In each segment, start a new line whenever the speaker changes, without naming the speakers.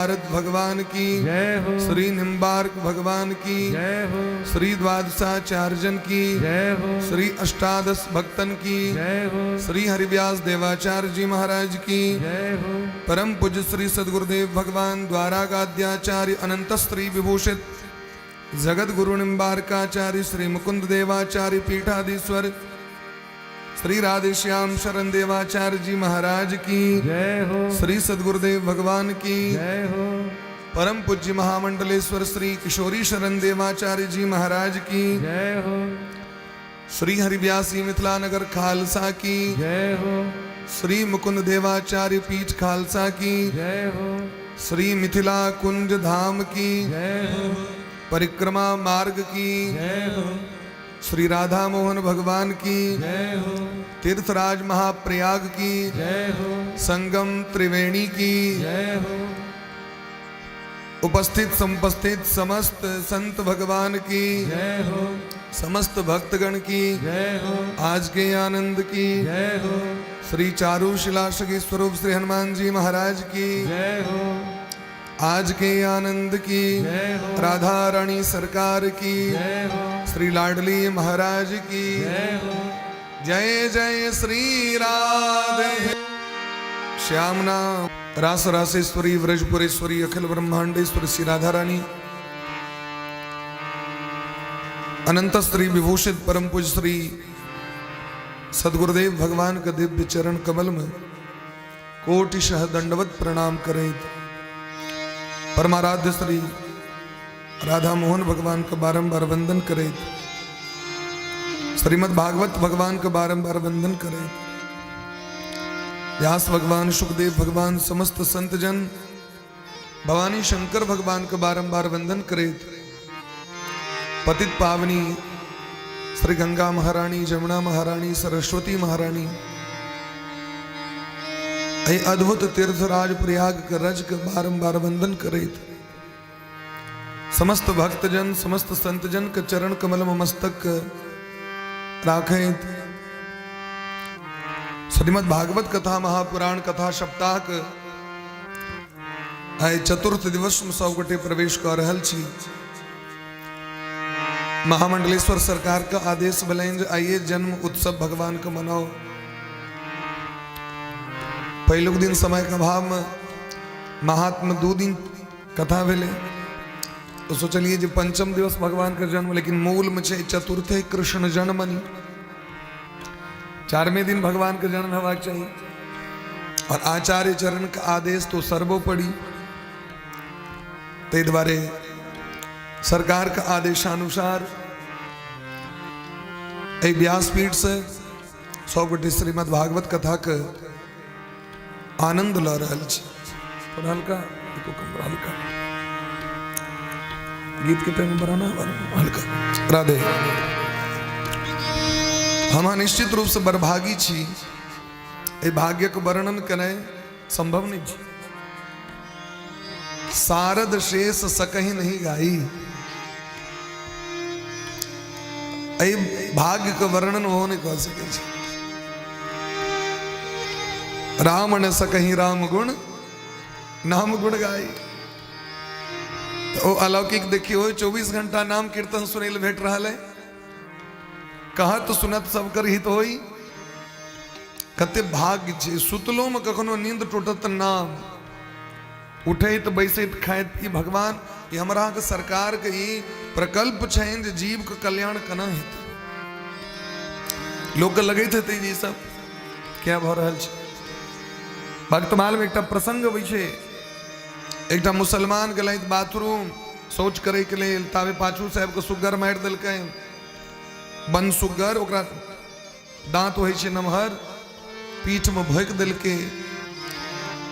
भारत भगवान की
जय हो।
श्री निम्बार्क भगवान की
जय हो।
श्री द्वादशाचार्यन की
जय हो।
श्री अष्टादश भक्तन की
जय हो।
श्री हरिव्यास देवाचार्य जी महाराज की
जय हो।
परम पूज्य श्री सदगुरुदेव भगवान द्वाराकाद्याचार्य अनंत श्री विभूषित जगत गुरु निम्बार्काचार्य श्री मुकुंद देवाचार्य पीठाधीश्वर श्री राधेश्याम शरण देवाचार्य जी महाराज की
जय हो।
श्री सदगुरुदेव भगवान की
जय हो।
परम पूज्य महामंडलेश्वर श्री किशोरी शरण देवाचार्य जी महाराज की
जय हो।
श्री हरिव्यासी मिथिला नगर खालसा की
जय हो।
श्री मुकुंद देवाचार्य पीठ खालसा की
जय हो।
श्री मिथिला कुंज धाम की
जय हो।
परिक्रमा मार्ग की
जय हो।
श्री राधा मोहन भगवान की
जय हो।
तीर्थराज महाप्रयाग की
जय हो।
संगम त्रिवेणी की
जय हो।
उपस्थित समुपस्थित समस्त संत भगवान की
जय हो।
समस्त भक्तगण की
जय हो।
आज के आनंद की
जय हो।
श्री चारुशिला सखी स्वरूप श्री हनुमान जी महाराज की
जय हो।
आज के आनंद की
जय हो।
राधा रानी सरकार की
जय हो।
श्री लाडली महाराज की
जय हो।
जय जय श्री राधे श्याम नाम रास रासेश्वरी व्रजपुरेश्वरी अखिल ब्रह्मांडेश्वरी श्री राधा रानी अनंत श्री विभूषित परम पूज्य श्री सदगुरुदेव भगवान का दिव्य चरण कमल में कोटिशः दंडवत प्रणाम करें। परमाराध्य श्री राधा मोहन भगवान का बारंबार वंदन करें। श्रीमद् भागवत भगवान का बारंबार वंदन करें। व्यास भगवान, सुखदेव भगवान, समस्त संत जन, भवानी शंकर भगवान का बारंबार वंदन करें। पतित पावनी श्री गंगा महारानी, जमुना महारानी, सरस्वती महारानी, एहि अद्भुत तीर्थराज प्रयाग के रज के बारंबार वंदन करैत समस्त भक्तजन, समस्त संतजन के चरण कमल में मस्तक राखैत श्रीमद् भागवत कथा महापुराण कथा सप्ताह के आइ चतुर्थ दिवस में सब गोटे प्रवेश कऽ रहल छी। महामंडलेश्वर सरकार के आदेश भेलनि जे आइए जन्म उत्सव भगवान के मनाओ। पहिलुक दिन समय के अभाव में महात्म 2 दिन कथा भेलै, तो सोचलिए जे पंचम दिवस भगवान के जन्म, लेकिन मूल में छै चतुर्थे कृष्ण जन्मनि, 4वें दिन भगवान के जन्म हेबाक चाही। और आचार्य चरण के आदेश तो सर्वोपरि, ताहि दुआरे सरकार के आदेशानुसार एहि व्यासपीठ से सब गोटे श्रीमद् भागवत कथा के आनंद लऽ रहल छी। थोड़ा हल्का, एको कम, हल्का गीत के टाइम बढ़ाना, हल्का। राधे। हम निश्चित रूप से बड़भागी छी, एहि भाग्यक वर्णन केनाइ संभव नहीं छी। सारद शेष सकहि नहीं गाई, एहि भाग्य के वर्णन ओहो नहीं कऽ सकै छै। राम न सकहि राम गुण नाम गुण गाई। तो ओ अलौकिक देखियो, 24 घंटा नाम कीर्तन सुनै लए भेट रहल है। कहत सुनत सब कर हित होई। कते भाग्य छै, सुतलो में कखनो नींद टूटत नाम, उठैत बैसैत खाइत ई भगवान, ई हमरा के सरकार के ई प्रकल्प छनि जे जीव के कल्याण केना हेतै। लोक के लगैत हेतै जे ई सब किया भऽ रहल छै। भक्तमाल में एकटा प्रसंग अबै छै, एकटा मुसलमान गेलथि बाथरूम शौच करे के लेल, ताबे पाछू से आबि कऽ सुग्गर मारि देलकनि। बन सुग्गर, ओकरा दांत होइ छै नमहर, पीठ में भोंकि देलकै।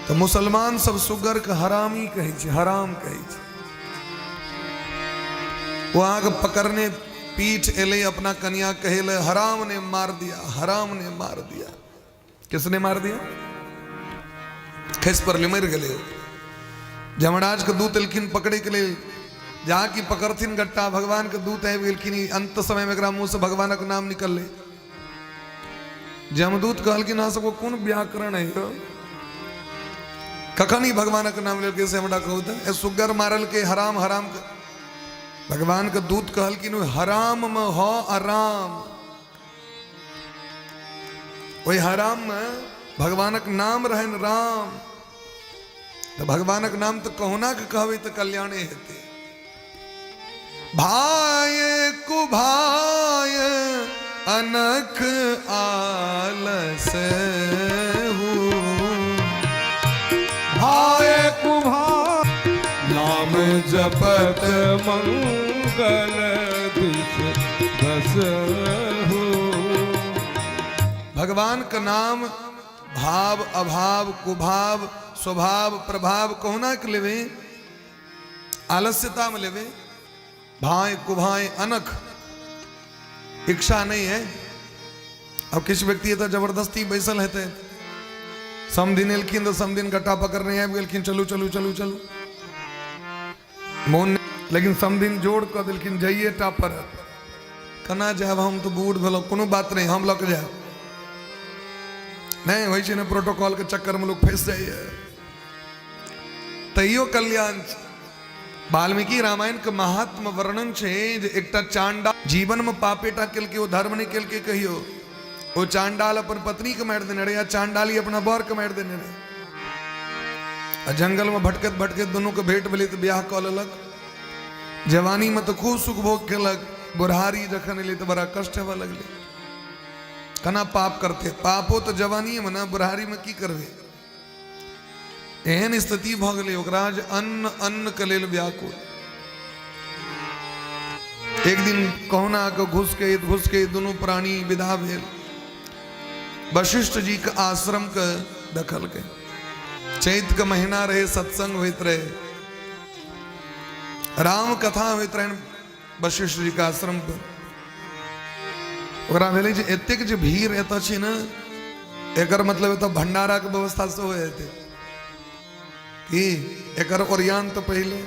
तऽ मुसलमान सब सुग्गर के हरामी कहै छै, हराम कहै छै। ओ अहाँके पकड़ने पीठ एलै अपना कनिया कहै लए, हराम ने मार दिया, हराम ने मार दिया। किसने मार दिया? खसि पड़लै, मरि गेलै। यमराज के दूत एलखिन पकड़े के लेल, जहाँ की पकड़थिन गट्टा, भगवान के दूत आबि गेलखिन। अंत समय में एकरा मुंह से भगवानक नाम निकललै। यमदूत कहलखिन अहाँ सबके कोन व्याकरण है यौ? कखन ई भगवानक नाम लेलकै से हमरा कहू तऽ। ए सुग्गर मारलकै हराम हराम। भगवान के दूत कहलखिन ओहि हराम मे ह आराम, ओहि हराम मे भगवानक नाम रहनि राम। तऽ भगवानक नाम तऽ कहुना के कहबै तऽ कल्याणे हेतै। भाय कुभाय अनख आलस हूँ,
भाय कुभाय
नाम जपत
मंगल दिश बस हो।
भगवान के नाम भाव अभाव कुभाव स्वभाव प्रभाव कहुना के लेवे, आलस्यता में लेवे। भाई कुभाई अनख इच्छा नहीं है। अब किछु व्यक्ति एतऽ जबरदस्ती बैसल हेतै, समधिन एलखिन तऽ समधिन गट्टा पकड़ने आबि गेलखिन, चलू चलू चलू चलू मोन, लेकिन समधिन जोड़ कऽ देलखिन जाइए टा पड़त। केना जायब, हम तऽ बूढ़ भेलहुँ। कोनो बात नहि, हम लऽ कऽ जायब। नहि होइ छै ने, प्रोटोकॉल के चक्कर में लोग फंसि जाइए। तैयो कल्याण छै। वाल्मीकि रामायण के महात्म वर्णन छै जे एकटा चांडाल जीवन में पापेटा केलकै, ओ धर्म नहि केलकै कहियो। ओ चांडाल अपन पत्नी के मारि देने रहै आ चांडाली अपना बर के मारि देने रहै। आ जंगल में भटकैत भटकैत दुनू के भेंट भेलै तऽ ब्याह कऽ लेलक। जवानी में तऽ खूब सुख भोग केलक, बुढ़ारी जखन एलै तऽ बड़ा कष्ट हेबऽ लगलै। केना पाप करते, पापो तऽ जवानी में ने, बुढ़ारी में की करबै। एहन स्थिति भऽ गेलै ओकरा जे अन्न अन्न के लेल व्याकुल। एक दिन कहुना के घुसके घुसके दुनू प्राणी विदा भेल, वशिष्ठ जी के आश्रम के देखलकै। चैत के महीना रहे, सत्संग होइत रहे, राम कथा होइत रहे वशिष्ठ जी के आश्रम पर। ओकरा भेलै जे एतेक जे भीड़ एतऽ छै ने, एकर मतलब एतऽ भंडारा के व्यवस्था सेहो हेतै की, एकर ओरियान तऽ पहिले।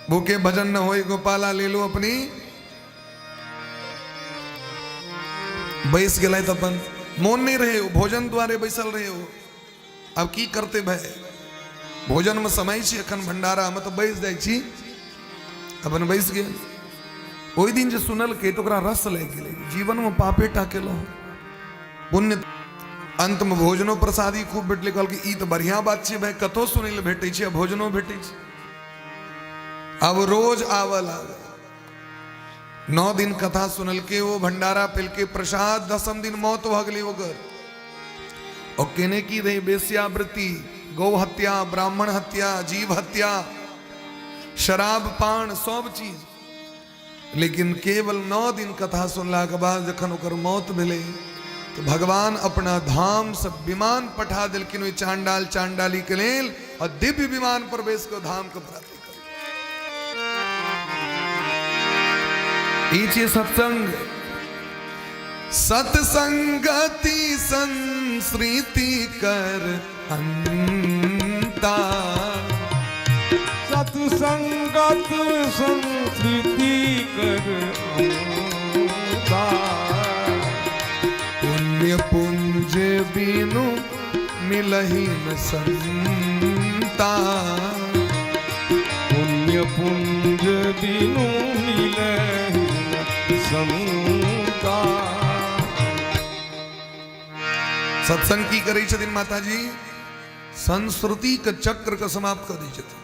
भूखे भजन न होई गोपाला ले लो अपनी। बैस गेलै तऽ अपन मोन नहीं रहे, भोजन द्वारे बैसल रहे ओ। आब की करते भाई, भोजन में समय छी एखन, भंडारा में तऽ बैस जाइ छी, अपन बैस गेल। ओहि दिन जे सुनलकै तऽ ओकरा रस लागि गेलै, जीवन में पापे टा केलहुँ पुण्य। अंत में भोजनो प्रसादी खूब भेटलै। कहलकै ई तऽ बढ़िया बात छै भाई, कतहु सुनै लए भेटै छै आ भोजनो भेटै छै। आब रोज आबऽ लागल। 9 दिन कथा सुनलकै ओ, भंडारा पेलकै प्रसाद। 10म दिन मौत भऽ गेलै ओकर। और केने की रही वेश्यावृत्ति, गौ हत्या, ब्राह्मण हत्या, जीव हत्या, शराब पान, सब चीज। लेकिन केवल 9 दिन कथा सुनला के बाद जखन ओकर मौत भेलै तो भगवान अपना धाम से विमान पठा देलखिन ओहि चांडाल चांडाली के लेल, और दिव्य विमान पर बैस के धाम के प्राप्ति कर। ई छियै सत्संग। सत्संगति संसृति कर अंता,
सत्संगत संसृति कर अंता,
पुण्य पुंज बिनु मिलहि न संता,
पुण्य पुंज बिनु मिलहि न संता।
सत्संग की करै छथिन माताजी, संस्कृति के चक्र के समाप्त कर दै छथिन।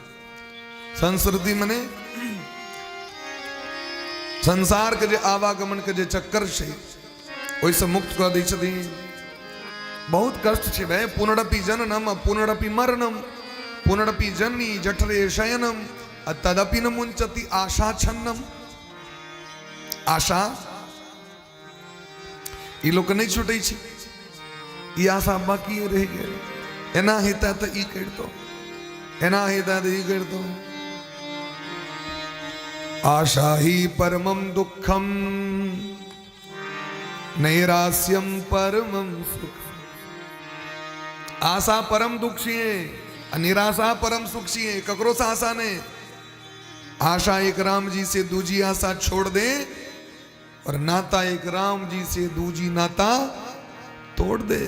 संस्कृति मने संसार के जे आवागमन के जे चक्कर छै ओहिसँ मुक्त कऽ दै छथिन। बहुत कष्ट छै भाई। पुनरपि जननम पुनरपि मरणम पुनरपि जननी जठरे शयनम आ तदपि न मुंचति आशा छन्नम। आशा ई लोक नहि छूटै छै, ई आशा बाकी रहि गेल। एना हेता तऽ ई करितौ, एना हेता तऽ ई करितौ। आशा ही परमम दुखम नैराश्यम परमम सुख। आशा परम दुख छियै आ निराशा परम सुख छियै। ककरो से आशा नहीं। आशा एक राम जी से दूजी आशा छोड़ दे और नाता एक राम जी से दूजी नाता तोड़ दे।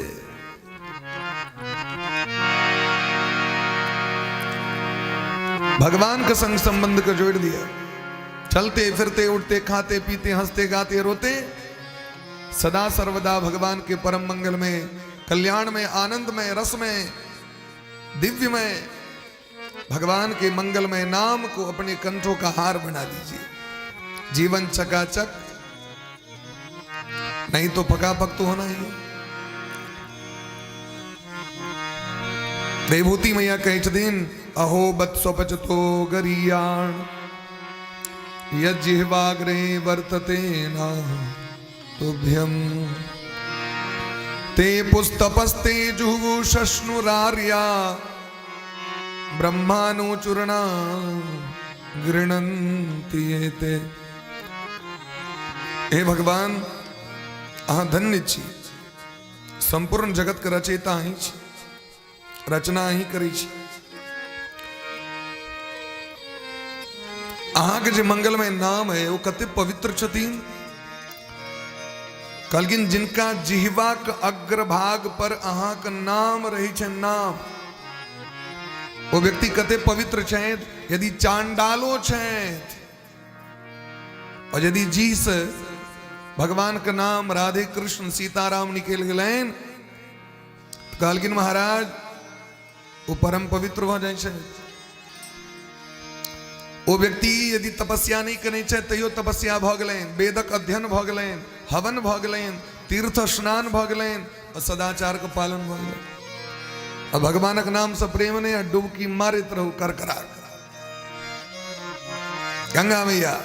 भगवान के संग संबंध के जोड़ दिया। चलते फिरते उठते खाते पीते हंसते गाते रोते सदा सर्वदा भगवान के परम मंगल में, कल्याण में, आनंद में, रस में, दिव्य में भगवान के मंगलमय नाम को अपने कंठों का हार बना दीजिए। जीवन चकाचक, नहीं तो पकापक तो होना ही है। देवहूति मैया कहै छथिन, अहो बत्सोपचतो गरियाण यज्जिह्वाग्रे वर्तते ना तुभ्यम ते पुस्तपस्ते जुहु शश्नुरार्या ब्रह्मानुचूर्णा गृणन्ति एते। हे भगवान, अहाँ धन्य छी, संपूर्ण जगत के रचयिता अहीं छी, रचना अहीं करै छी। अहाँके जे मंगलमय नाम है ओ कते पवित्र छथिन। कहलखिन जिनका जिहवाक अग्रभाग पर अहाँके नाम रहै छै नाम, ओ व्यक्ति कते पवित्र छथि। यदि चांडालो छथि और यदि जी से भगवान के नाम राधे कृष्ण सीताराम निकल गेलनि, तऽ कहलखिन महाराज ओ परम पवित्र भऽ जाइ छै। ओ व्यक्ति यदि तपस्या नहि करै छै तैयो तपस्या भऽ गेलनि, वेदक अध्ययन भऽ गेलनि, हवन भऽ गेलनि, तीर्थ स्नान भऽ गेलनि और सदाचार के पालन भऽ गेलनि। आ भगवानक नाम से प्रेम नहि आ डुबकी मारैत रहू करकरा गंगा मैया,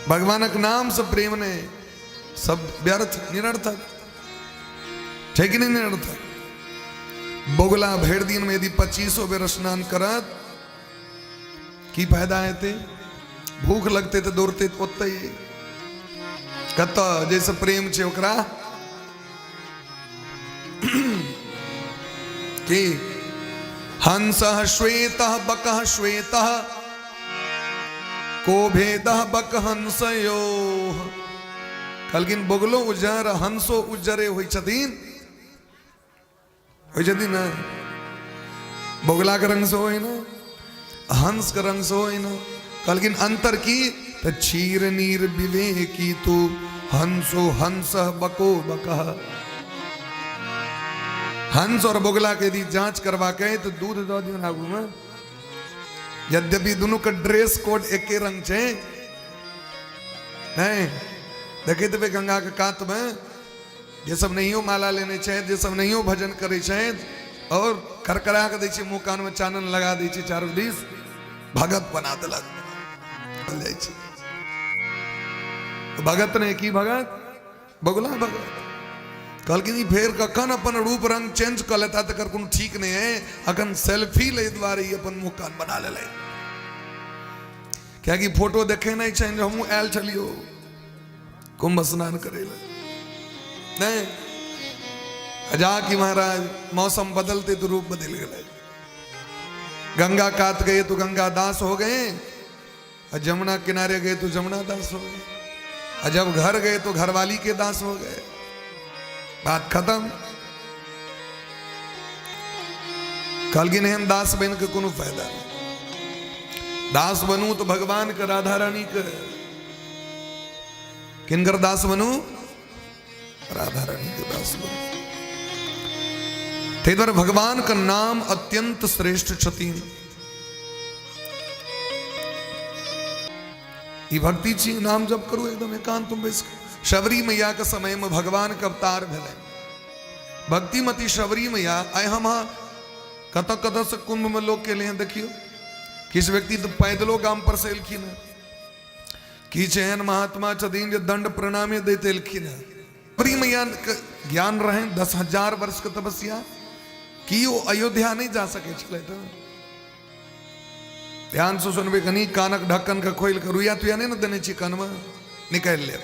भगवानक नाम से प्रेम नहि, सब व्यर्थ निरर्थक छै कि नहि? निरर्थक। बगुला भरि दिन में यदि 25 बेर स्नान करत की फायदा हेतै? भूख लगतै तऽ दौड़तै ओतै कतऽ जैसे प्रेम छै ओकरा की। हंस श्वेत बक श्वेत को भेद बक हंसयो। कहलखिन बगलो उजर हंसो उजरे होइ छथिन, होइ छथिन ने? बगुला के रंग से होइ ने, हंस के रंग से होइ ने। कहलखिन अंतर की? तऽ क्षीर नीर विवेकी तू हंसो हंस बको बकह। हंस और बगुला के यदि जांच करवा के तो दूध दऽ दियौ आगू में। यद्यपि दुनू के ड्रेस कोड एके रंग छै, नहीं देखैत हेबै गंगा के कात में जे सब नहियो माला लेने छथि, जे सब नहियो भजन करै छथि और करकरा के दै छै, मुँह कान में चानन लगा दै छै, चारू दिस भगत बना देलक जाइ छै। भगत ने की भगत, बगुला भगत। कहलखिन ई फेर कखन अपन रूप रंग चेंज कऽ लेता तकर कोनो ठीक नहि है, अखन सेल्फी लै दुआरे ई अपन मुँह कान बना लेलै, कियाकि फोटो देखे नहि छनि जे हमहूँ आयल छलियौ कुंभ स्नान करै लए। नहि जा कि महाराज मौसम बदलते तो रूप बदल गए, गंगा कात गए तो गंगा दास हो गए, और जमुना किनारे गए तो जमुना दास हो गए, और जब घर गए तो घरवाली के दास हो गए। बात खत्म। कहलखिन एहन दास बन के कोनो फायदा नहीं, दास बनू तो भगवान के, राधा रानी के। किनकर दास बनू? राधा रानी के दास बनू। ताहि दुआरे भगवान के नाम अत्यंत श्रेष्ठ छथिन। ई भक्ति छी, नाम जप करू एकदम एकांत में बैस के। शबरी मैया के समय में भगवान के अवतार भेलै भक्तिमती शबरी मैया। आइ हम कतऽ कतऽ से कुंभ में लोग के हैं, देखियो किछु व्यक्ति तो पैदलो गाम पर से एलखिन हैं, किछु एहन महात्मा छथिन जे दंड प्रणामे दैत एलखिन हैं। शबरी मैया के ज्ञान रहे 10,000 वर्ष के तपस्या, की ओ अयोध्या नहीं जा सके छलै? तऽ ध्यान से सुनबै कनी, कानक ढक्कन के खोलि के रुइया तुइया नहीं ने देने छी कान में, निकालि लेब।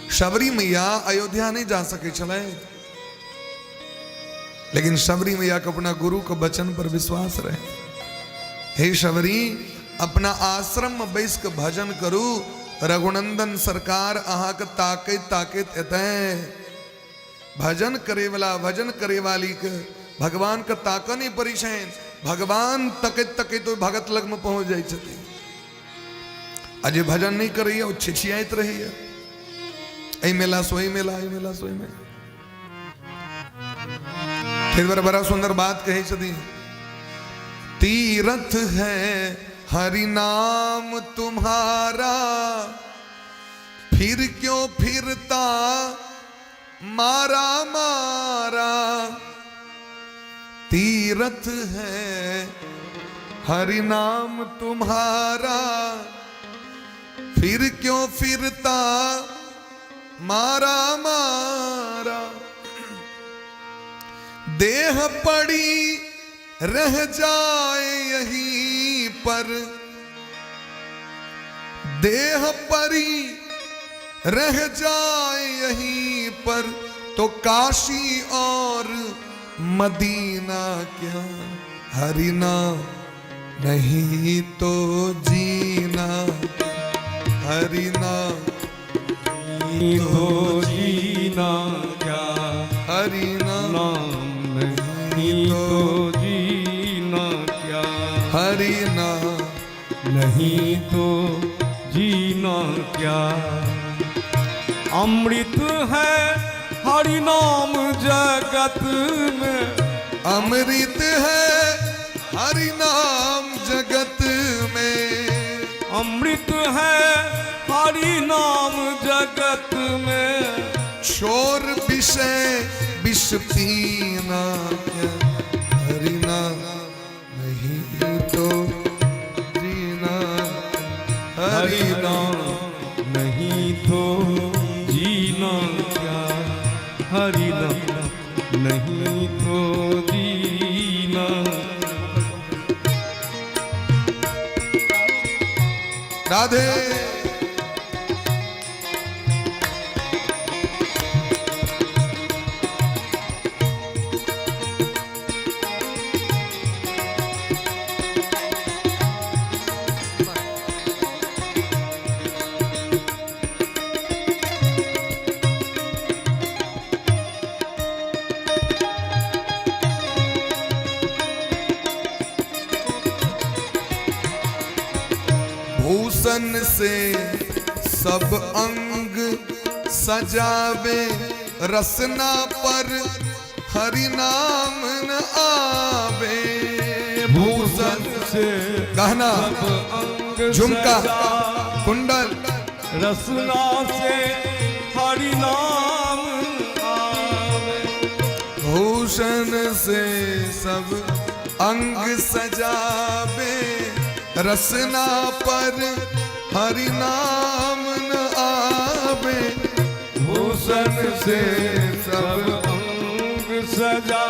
शबरी मैया अयोध्या नहीं जा सके छलै, लेकिन शबरी मैया के अपना गुरु के वचन पर विश्वास रहे। हे शबरी, अपना आश्रम में बैस के भजन करू, रघुनंदन सरकार अहाँ के ताकैत ताकैत एतै। भजन करे वाला, भजन करे वाली के भगवान के ताक नहीं पड़ी छनि। भगवान तकैत तकैत ओहि भगत लगमे पहुँच जाइ छथिन। आ जे भजन नहि करैए ओ छिछियाइत रहैए, एहि मेला से ओहि मेला, एहि मेला से ओहि मेला। ताहि दुआरे बड़ा सुन्दर बात कहै छथिन, तीरथ है हरि नाम तुम्हारा, फिर क्यों फिरता मारा मारा। तीरथ है हरि नाम तुम्हारा, फिर क्यों फिरता मारा मारा। देह पड़ी रह जाए यहीं पर, देह परी रह जाए यहीं पर, तो काशी और मदीना क्या। हरिना नहीं तो जीना, हरिना
तो जीना क्या,
हरिना
नाम नहीं तो जीना क्या,
हरिना
नहीं तो जीना क्या। अमृत है हरि नाम जगत में,
अमृत है हरि नाम जगत में,
अमृत है हरि नाम जगत में,
छोर विषय विष पीना क्या। हरिना नहीं तो जीना,
हरि
हरिना
नाम नहीं तो जीना क्या, हरि नाम नहीं तो जीना।
राधे। भूषण से सब अंग सजावे, रसना पर हरि नाम न आवे। भूषण
से
गहना,
सब अंग
झुमका,
सजा,
कुंडल,
रसना से हरि नाम आवे।
भूषण से सब अंग सजावे, रसना पर हरि नाम न आवे।
भूषण से सब अंग सजा,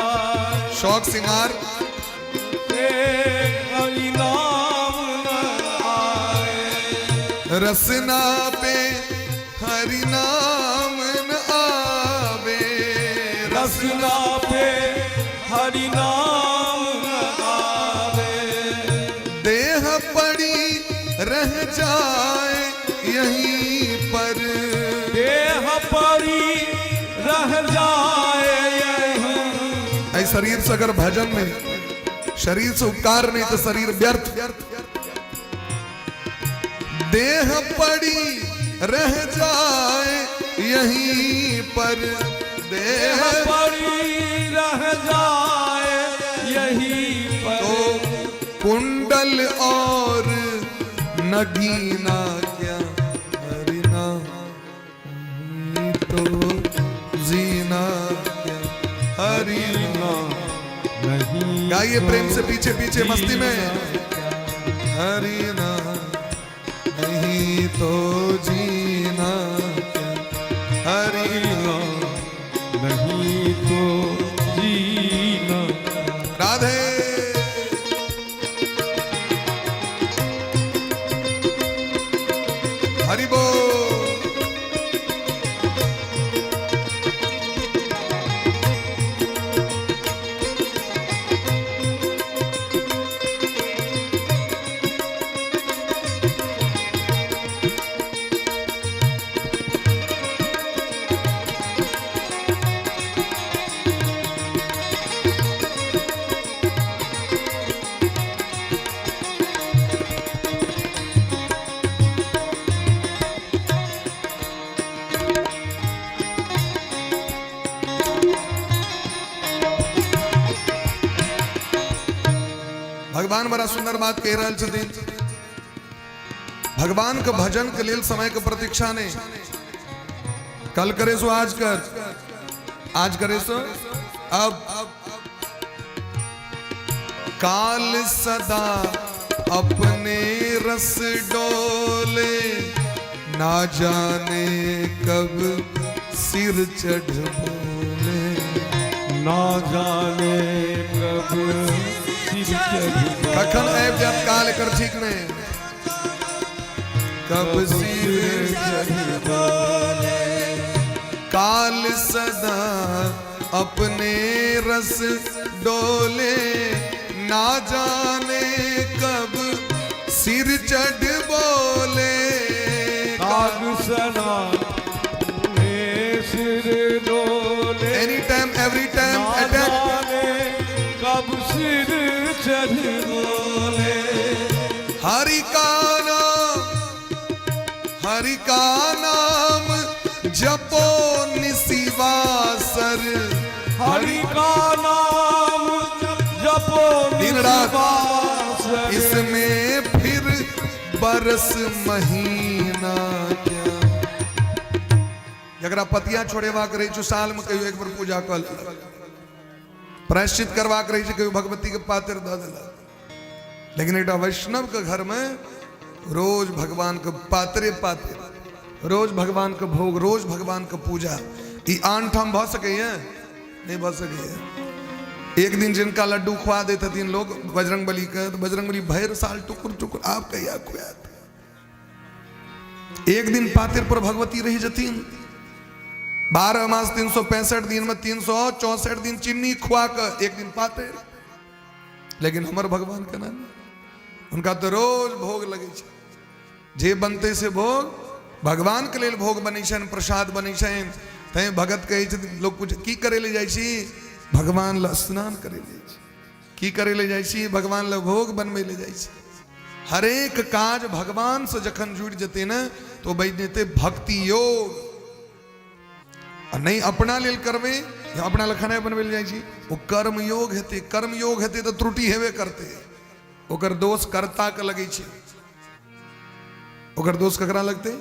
शौक सिंगार
से हरि नाम न आए।
रसना पे हरि नाम न आवे।
रसना पे हरि नाम न आवे।
देह पड़ी रह जाए यहीं पर,
देह पड़ी रह जाए यहीं।
ऐ शरीर से अगर भजन नहीं, शरीर से उपकार नहीं तो शरीर व्यर्थ। देह पड़ी रह जाए यहीं पर,
देह
देह
पड़ी रह जाए यहीं पर,
तो कुंडल और नगीना क्या। हरिना नहीं तो जीना क्या, हरिना।
नहीं
गाइए
तो
प्रेम से, पीछे पीछे मस्ती में। हरिना नहीं तो जीना क्या, हरिना
नहीं तो जीना।
राधे। हरि बोल। भगवान बड़ा सुंदर बात कहि रहल छथिन। भगवान के भजन के लेल समय के प्रतीक्षा नहीं। कल करे सो आज कर, आज करे सो अब। काल सदा अपने रस डोले, ना जाने कब सिर चढ़ बोले।
ना जाने कब सिर चढ़
कखन आबि जायत काल एकर ठीक नहीं। कब सिर
चढ़ बोले।
काल सदा अपने रस डोले, ना जाने कब सिर चढ़ बोले।
काग सदा अपने सिर डोले।
एनी टाइम एवरी टाइम
ना
अटैक।
जाने कब सिर चढ़ बोले।
हरि का नाम, हरि का नाम जपो निशिवासर।
हरि का नाम जपो
दिन रात।
निशिवासर।
इसमें फिर बरस महीना क्या। जकरा पतिया छोड़ेबाक रहै छै, साल में कहियो एक बेर पूजा कऽ लेलक। प्रायश्चित करबाक रहै छै, कहियो भगवती के पातर दऽ देलक। लेकिन एकटा वैष्णव के घर में रोज भगवान के पातरे पातर, रोज भगवान के भोग, रोज भगवान के पूजा। ई आन ठाम भऽ सकैए? नहीं भऽ सकैए। एक दिन जिनका लड्डू खुआ दैत हथिन लोग बजरंग बली के, तऽ बजरंग बली भरि साल टुकुर टुकुर आब कहिया खुआत। एक दिन पातिर पर भगवती रहि जथिन, 12 मास 365 दिन में 364 दिन चिन्नी खुआ कऽ एक दिन पातिर। लेकिन हमर भगवान केना नहि, हुनका तऽ रोज भोग लगै छै। जे बनतै से भोग भगवान के लेल भोग बनै छनि, प्रसाद बनै छनि। तैं भगत कहै छथिन, लोग पूछे की करै लए जाइ छी? भगवान लए स्नान करै लए जाइ छी। की करै लए जाइ छी? भगवान लए भोग बनबै लए जाइ छी। हरेक काज भगवान से जखन जुड़ि जेतै ने, तो बनि जेतै भक्ति योग। आ नहि अपना लेल करबै या अपना लए खेनाइ बनबै लए जाइ छी, ओ कर्म योग हेतै। कर्म योग हेतै तऽ त्रुटि हेबे करतै। ओकर दोष कर्ता के लगै छै। ओकर दोष ककरा लगतै?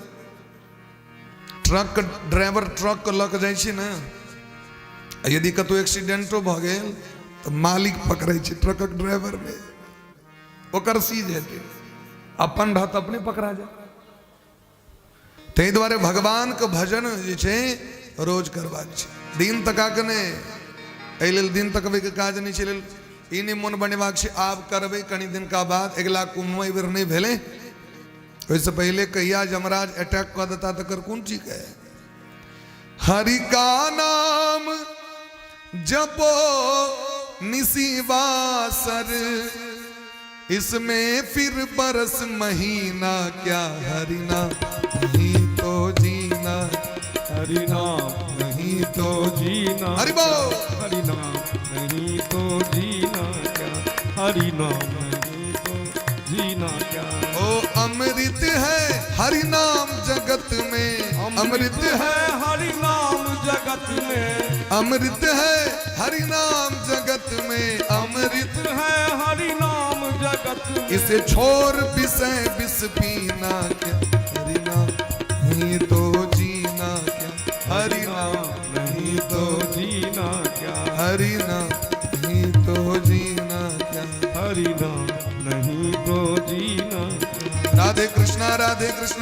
ट्रक के ड्राइवर ट्रक के लऽ कऽ जाइ छै ने, आ यदि कतहु एक्सीडेंटो भऽ गेल तऽ मालिक पकड़ै छै, ट्रकक ड्राइवर नहि। ओकर सीज हेतै, अपन रहत अपने पकड़ा जाय। ताहि दुआरे भगवानके भजन जे छै रोज करबाक छै, दिन तका के नहि। एहि लेल दिन तकबैके काज नहि छै। लेल ई नहि मोन बनेबाक छै आब करबै कनि दिनका बाद, अगिला कुम्भ एहि बेर नहि भेलै, ओहिसँ पहिले कहिया यमराज अटैक कऽ देता तकर कोन ठीक है। हरि का नाम जपो निशिवासर, इसमें फिर बरस महीना क्या। हरि नाम नहीं तो जीना,
हरि नाम नहीं तो जीना।
हरि बोल।
हरि नाम नहीं तो जीना क्या, हरि नाम नहीं तो जीना क्या।
ओ अमृत है हरि नाम जगत में, अमृत है
हरि नाम जगत में,
अमृत है हरि नाम जगत में, अमृत
है हरि नाम जगत में।
इसे छोड़ विषय विष पीना क्या। हरि नाम नहीं तो जीना क्या, हरि नाम
नहीं तो जीना क्या,
हरि नाम नहीं तो जीना क्या,
हरि नाम नहीं तो जीना क्या।
राधे कृष्णा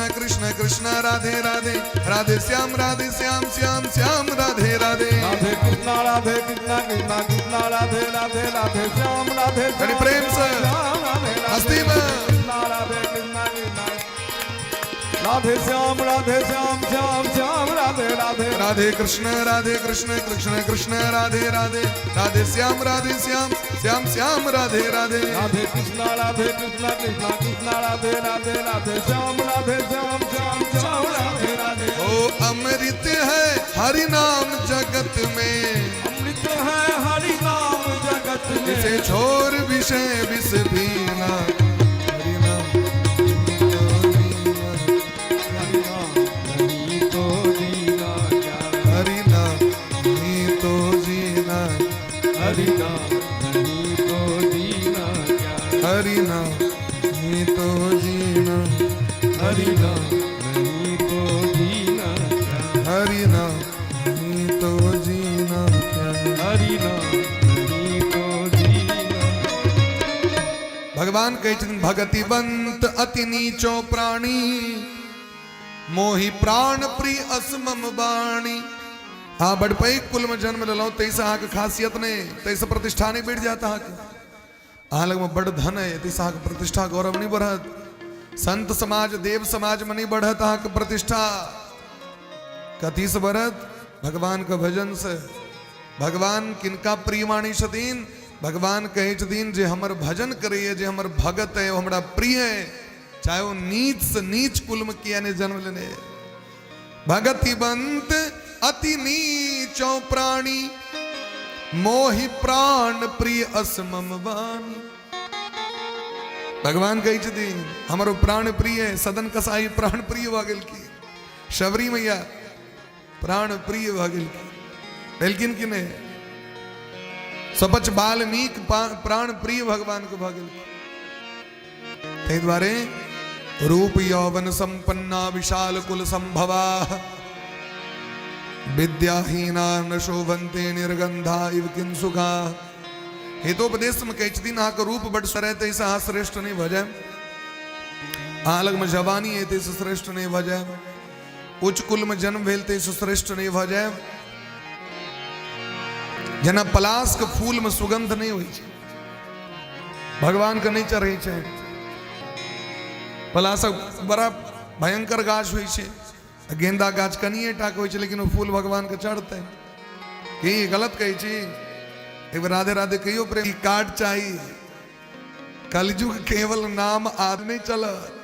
कृष्णा कृष्णा राधे राधे, राधे श्याम श्याम श्याम राधे राधे।
राधे कृष्णा कृष्णा कृष्णा राधे राधे, राधे श्याम राधे
कनि प्रेम से।
श्याम राधे राधे,
मस्ती में।
कृष्णा राधे कृष्णा कृष्णा राधे श्याम श्याम श्याम राधे राधे।
राधे कृष्ण कृष्ण कृष्ण राधे राधे, राधे श्याम श्याम श्याम राधे राधे।
राधे कृष्णा कृष्णा कृष्णा राधे राधे, राधे श्याम श्याम श्याम राधे राधे।
ओ अमृत है हरि नाम जगत में,
अमृत है हरि नाम जगत में,
इसे छोड़ विषय विष पीना। हरि नाम
हरि नाम नहीं तो जीना क्या,
हरि नाम नहीं तो जीना,
हरि नाम नहीं तो जीना क्या।
हरि नाम नहीं तो जीना,
हरि नाम नहीं तो जीना क्या।
हरि नाम नहीं तो जीना क्या।
हरि नाम नहीं तो जीना।
भगवान कहै छथिन भगतिवंत अति नीचो प्राणी, मोहि प्राण प्रिय असमम बाणी। अहाँ बड़ पैघ कुलमे जन्म लेलहुँ ताहिसँ अहाँके खासियत नहि, ताहिसँ प्रतिष्ठा नहि बढ़ि जायत अहाँके। अहाँ लगमे बड़ धन अइ ताहिसँ अहाँके प्रतिष्ठा गौरव नहि बढ़त। संत समाज देव समाजमे नहि बढ़त अहाँके प्रतिष्ठा। कथीसँ बढ़त? भगवानके भजनसँ। भगवान किनका प्रिय मानै छथिन? भगवान कहै छथिन जे हमर भजन करैए, जे हमर भगत अइ, ओ हमरा प्रिय अइ, चाहे ओ नीच से नीच कुलमे किया नहि जन्म लेने। भगतिवंत अति नीचो प्राणी, मोहि प्राण प्रिय असमम वाणी। भगवान कहै छथिन हमर ओ प्राण प्रिय, सदन कसाई प्राण प्रिय भऽ गेलखिन, शबरी मैया प्राण प्रिय भऽ गेलखिन, भेलखिन कि नहि? सपच वाल्मीकि प्राण प्रिय भगवान के भऽ गेलखिन। ताहि दुआरे रूप यौवन संपन्ना विशाल कुल संभवा, विद्याहीना न शोभन्ते निर्गंधा इव किंसुका। हितोपदेश में कहै छथिन अहाँके रूप बड सुन्दर ताहिसँ अहाँ श्रेष्ठ नहि भऽ जायब, अहाँ लगमे जवानी अइ ताहिसँ श्रेष्ठ नहि भऽ जायब, उच्च कुलमे जन्म भेल ताहिसँ श्रेष्ठ नहि भऽ जायब। जेना पलाशके फूलमे सुगंध नहि होइ छै, भगवानके नहि चढ़ै छै, पलाशक बड़ा भयंकर गाछ होइ छै, गेंदा गाछ कनिए टाके होइ छै, लेकिन ओ फूल भगवानके चढ़तै की? गलत कहै छी? एक बेर राधे राधे कहियो प्रेम। कार्ड चाही। कलयुग केवल नाम आदमी चलत।